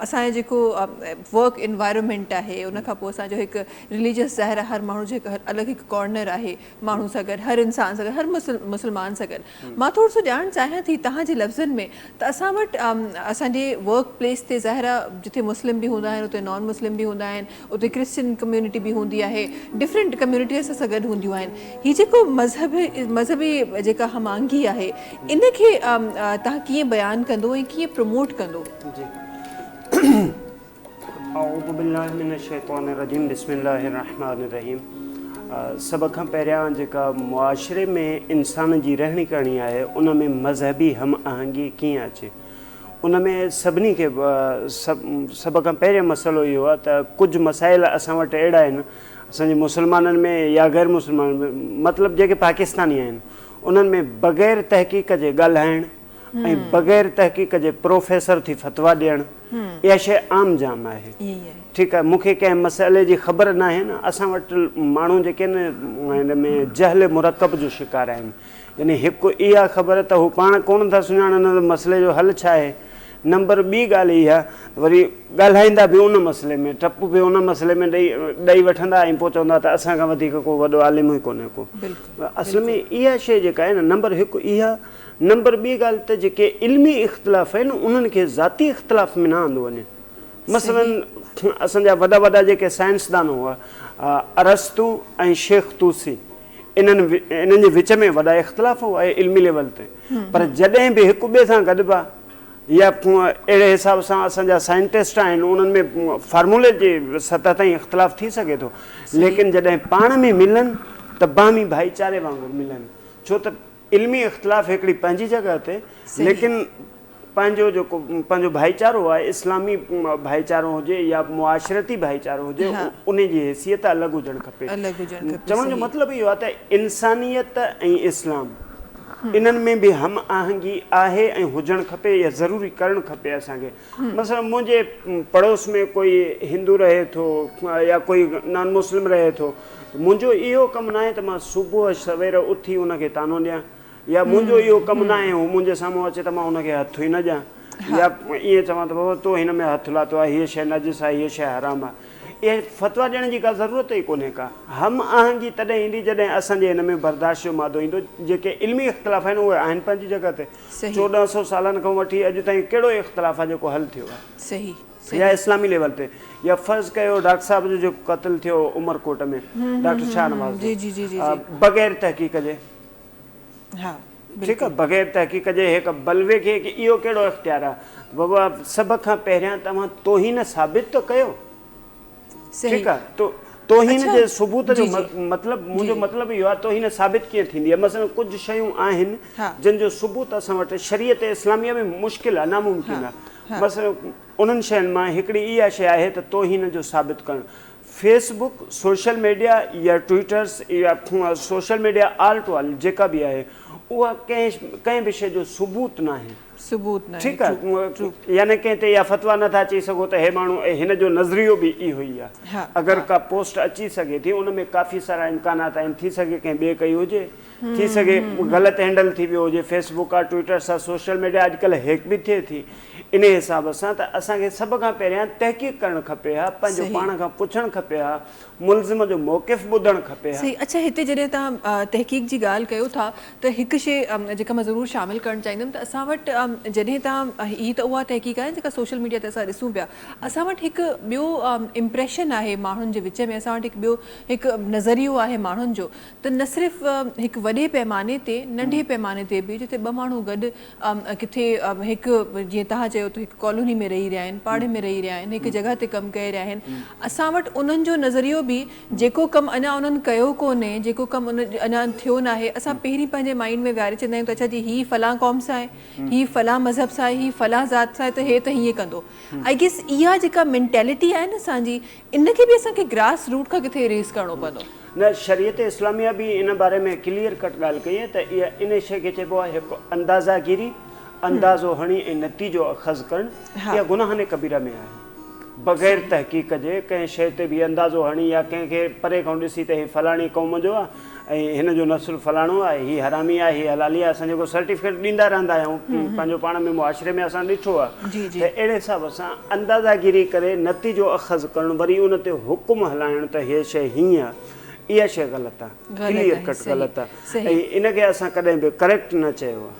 اسان جو جيڪو ورڪ انوائرمينٽ آهي ان کان پوء اسان جو هڪ رليجس ظاهر آهي هر ماڻهو جو هڪ الڳ هڪ ڪارنر آهي ماڻهو سان گڏ هر انسان سان گڏ هر مسلمان سان گڏ مان ٿورو سو ڄاڻڻ چاهيان ٿي توهان جي لفظن ۾ ته اسان وٽ اسان جي ورڪ پليس تي ظاهر آهي جتي مسلم به هوندا آهن اتي نان مسلم به هوندا آهن اتي ڪرسچن ڪميونٽي به هوندي آهي ڊفرنٽ ڪميونٽي اسان سان گڏ هونديون آهن هي جيڪو مذهبي مذهبي جيڪا هم آهنگي آهي ان کي توهان ڪيئن بيان ڪندو ۽ ڪيئن پروموٽ ڪندو؟ جي اعوذ بالله من الشيطان الرجيم بسم الله الرحمن الرحيم سڀ کان پهريان جيڪا معاشري ۾ انسان جي رهڻي ڪرڻي آهي ان ۾ مذهبي هم آهنگي ڪيئن اچي ان ۾ سڀني کي سڀ کان پهريان مسئلو اهو آهي ته ڪجهه مسائل اسان وٽ اهڙا آهن اسان جي مسلمانن ۾ يا غير مسلمانن ۾ مطلب جيڪي پاڪستاني آهن انهن ۾ بغير تحقيق جي ڳالهائڻ ۽ بغير تحقيق جي پروفيسر ٿي فتويٰ ڏيڻ اها شيء عام جام آهي. ٺيڪ آهي مون کي ڪنهن مسئلي جي خبر ناهي نه اسان وٽ ماڻهو جيڪي آهن هن ۾ جهل مرڪب جو شڪار آهن يعني هڪ اها خبر ته هو پاڻ ڪونه ٿا سڃاڻن ته مسئلي جو حل ڇا آهي نمبر ٻي ڳالهه اها وري ڳالهائيندا به ان مسئلي ۾ ٽپ به ان مسئلي ۾ ڏئي ڏئي وٺندا ۽ پوء چوندا ته اسان کان وڌيڪ ڪو وڏو عالم ئي ڪونهي ڪو اصل ۾ اها شيء جيڪا آهي نه نمبر هڪ اها نمبر ٻي ڳالهه ته جيڪي علمي اختلاف آهن انهن کي ذاتي اختلاف ۾ نه آندو وڃي. مثلاً اسان جا وڏا وڏا جيڪي سائنسدان هئا ارسطو ۽ شيخ طوسي انهن انهن جي وچ ۾ وڏا اختلاف هئا علمي ليول تي پر جڏهن به هڪ ٻئي سان گڏبا يا اهڙي حساب سان اسان جا سائنٽسٽ آهن انهن ۾ فارمولي جي سطح تائين اختلاف ٿي سگهي ٿو ليڪن جڏهن پاڻ ۾ ملن ته باهمي ڀائيچاري وانگر ملن ڇو ته علمي اختلاف هڪڙي پنهنجي جڳهه تي ليڪن پنهنجو جيڪو پنهنجو ڀائيچارو آهي اسلامي ڀائيچارو هجي يا معاشرتي ڀائيچارو هجي ان جي حيثيت الڳ هجڻ کپي چوڻ جو مطلب اهو آهي ته انسانيت ۽ اسلام انهن ۾ به هم آهنگي آهي ۽ هجڻ کپي يا ضروري ڪرڻ کپي اسان کي مثلا منهنجي پڙوس ۾ ڪوئي هندو رهي ٿو يا ڪوئي نان مسلم رهي ٿو منهنجو اهو ڪم ناهي ته مان صبح سوير اٿي ان کي طعنو ڏيان يا منهنجو اهو ڪم ناهي هو منهنجي سامهون اچي ته مان ان کي هٿ ئي نه ڏيان يا ائين چوان ته بابا تو هن ۾ هٿ لاتو آهي هيء شيء نجس آهي هيء شيء حرام آهي اها فتويٰ ڏيڻ جي ڪا ضرورت ئي ڪونهي ڪا هم آهنگي تڏهن ايندي جڏهن اسان جي هن ۾ برداشت جو مادو ايندو جيڪي علمي اختلاف آهن اهي آهن پنهنجي جڳهه تي 1400 سالن کان وٺي اڄ تائين ڪهڙو اختلاف آهي جيڪو حل ٿيو آهي يا اسلامي ليول تي يا فرض ڪيو ڊاڪٽر صاحب جو جيڪو قتل ٿيو عمرڪوٽ ۾ ڊاڪٽر شاهنواز جو بغير تحقيق جي ٺيڪ آهي بغير تحقيق جي هڪ بلوي کي اهو ڪهڙو اختيار آهي بابا سڀ کان پهريان توهان توهين ثابت ته ڪيو ٺيڪ آ تو توهين جي ثبوت جو مطلب منهنجو مطلب اهو آ توهين ثابت ڪيئن ٿيندي آ مثلا ڪجهه شيون آهن جن جو ثبوت اسان وٽ شريعت اسلاميه ۾ مشڪل آ ناممڪن آ مثلا انهن شين مان هڪڙي اها شي آهي ته توهين جو ثابت ڪرڻ فيس بڪ سوشل ميڊيا يا ٽوئٽرس يا social media all to all جيڪا به آهي اها ڪنهن ڪنهن به شي جو ثبوت ناهي ثبوت ناهي ٺيڪ آ يعني ڪنهن تي اها فتويٰ نه ٿا چئي سگهو ته هي ماڻهو هن جو نظريو به اهو ئي آ اگر ڪا پوسٽ اچي سگهي ٿي ان ۾ ڪافي سارا امڪانات آهن ٿي سگهي ڪنهن ٻئي ڪئي هجي ٿي سگهي غلط هينڊل ٿي ويو هجي فيس بڪ آ ٽوئٽرس آ سوشل ميڊيا اڄڪلهه هيڪ به ٿئي ٿي انهي حساب سان ته اسان کي سڀ کان پهريان تحقيق ڪرڻ کپي ها پنهنجو پاڻ کان پڇڻ کپي ها ملزم جو موقف ٻڌڻ کپي ها. صحيح اڇا هتي جڏهن توهان تحقيق جي ڳالهه ڪيو ٿا ته هڪ شيء جيڪا مان ضرور شامل ڪرڻ چاهيندم ته اسان وٽ جڏهن توهان هي ته اها تحقيق آهي جيڪا سوشل ميڊيا تي اسان ڏسون پيا اسان وٽ هڪ ٻيو امپريشن آهي ماڻهن جي وچ ۾ اسان وٽ هڪ ٻيو هڪ نظريو آهي ماڻهن جو ته نه صرف هڪ وڏي پيماني تي ننڍي پيماني تي به جتي ٻه ماڻهو گڏ ڪٿي هڪ جيئن توهان چيو ته هڪ ڪالوني ۾ رهي رهيا آهن پاڙي ۾ رهي رهيا آهن هڪ جڳهه تي ڪم ڪري رهيا آهن اسان وٽ انهن جو نظريو به جيڪو ڪم اڃا انهن ڪيو ڪونهي جيڪو ڪم ان اڃا ٿيو ناهي اسان پهرين پنهنجي مائنڊ ۾ ويهاري ڇڏيندا آهيون ته اڇا جي هي فلان قوم سان آهي هي فلان مذهب سان آهي هي فلان ذات سان آهي ته هي ته هيئن ڪندو I guess اها جيڪا مينٽيلٽي آهي نه اسان جي ان کي به اسان کي گراس روٽ کان ڪٿي اريز ڪرڻو پوندو. نه شريعت اسلاميه به ان باري ۾ ڪليئر ڪٽ ڳالهه ڪئي آهي ته اها ان شيء کي چئبو آهي هڪ اندازه گيري، اندازو هڻي ۽ نتيجو اخذ ڪرڻ، اها گناهن ڪبيره ۾ آهي. بغير تحقيق جي ڪنهن شيء تي به اندازو هڻي يا ڪنهن کي پري کان ڏسي ته هي فلاڻي قوم جو آهي ۽ هن جو نسل فلاڻو آهي، هي حرامي آهي، هي حلالي آهي، اسان جيڪو سرٽيفڪيٽ ڏيندا رهندا آهيون پنهنجو پاڻ ۾ معاشري ۾ اسان ڏٺو آهي ته اهڙي حساب سان اندازه گيري ڪري نتيجو اخذ ڪرڻ وري ان تي حڪم هلائڻ ته هي شيء هيئن آهي اها شيء غلط آهي، ڪليئر ڪٽ غلط آهي ۽ ان کي اسان ڪڏهن به ڪريڪٽ نه چيو آهي.